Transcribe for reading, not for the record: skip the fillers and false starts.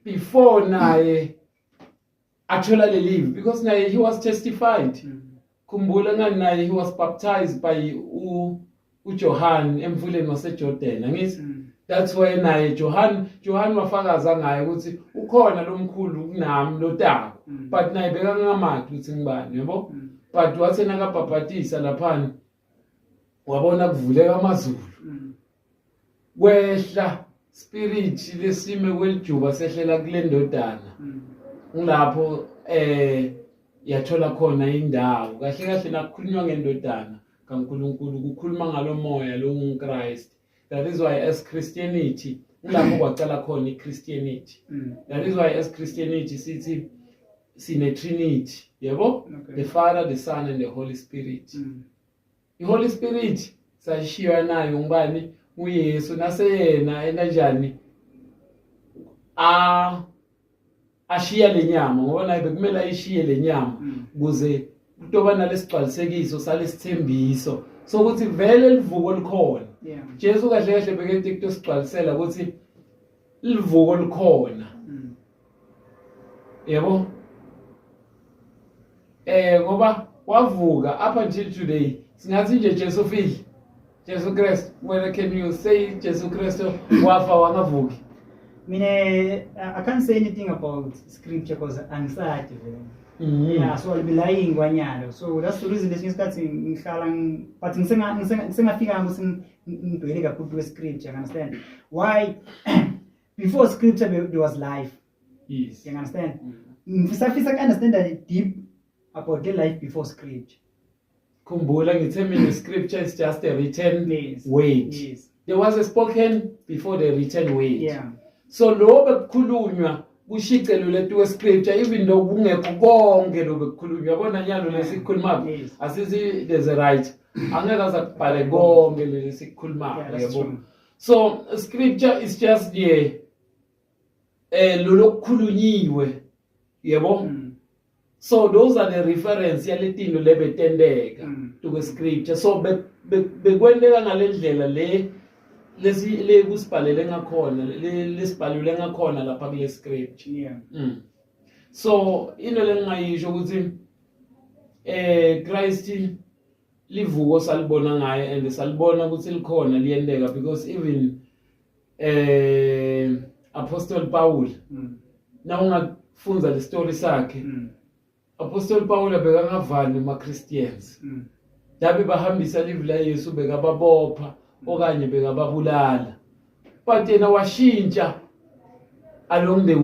Before naye athola le live, because naye he was testified. Khumbula ngani, naye he was baptized by uJohn emfuleni waseJordan, angithi? That's why naye Johan wafakaza ngaye ukuthi ukhona lomkhulu kunami lotako. But naye bekangamati ukuthi ngibani, yabo. But wathi nakabhabhatisa laphana, wabona kuvuleka amazulu, kwehla spirit lesime kwelijuba, sehlela kule ndodana. Ngilapho yathola khona indawo. Kahle kahle, nakukhulunywa ngendodana kaNkuluNkulu, kukhuluma ngalomoya lo unguChrist. That is why as Christianity, ngilapho kwacala khona iChristianity. That is why as Christianity sithi sine Trinity, yebo. The Father, the Son and the Holy Spirit. I-Holy Spirit sayishiywa nayo ngubani? UYesu. Naseyena enanjani a ashiya lenyama, ngoba naye bekumele ayishiye lenyama ukuze kutoba nalesigcwalisekiso salesithembiso sokuthi vele livuko likhona. Jesu kahle kahle bekente kutosigcwalisela ukuthi livuko likhona. Yebo, ngoba wavuka. Up until today singathi nje Jesu ufile, Jesu Christ. Whether can you say Jesu Christ wafa wangavuki? Mina, I can't say anything about scripture because angisati vele. Yeah, so I'll be lying kwanyalo. So that's the reason lesinye isikhathi ngihlala but ngisengafika ukuthi ngidwele kakhulu kwe scripture, you understand? Why? Before scripture there was life. You understand? Ngifisa ku understand deep about the life before scripture. Khumbula ngithe mina scripture is just a written word. There was a spoken before the written word. So lo bekukhulunywa kushicelo letu scripture, even though kungekho konke lo bekukhulunywa, yabona nyalo lesikhuluma, asithi there's a right, angeke aze kubhale konke lesikhuluma. Yeah, that's Yabo. true. So scripture is just the lo lokukhulunyiwe, yebo. So those are the reference yaletinto lebetendeka to scripture. So bekwenteka ngalendlela le lesi le kusibhalele ngakhona, lesibhalule ngakhona lapha kule scripture. So into lengingayisho ukuthi Christ livuko salibona ngaye and salibona ukuthi likhona, liyenteka, because even Apostle Paul, na ungafunza le story sakhe, Apostle Paul bekangavani nema Christians. Dabe bahambisa live la Yesu, bekababopha okanye bekababulala, but yena washintsha along the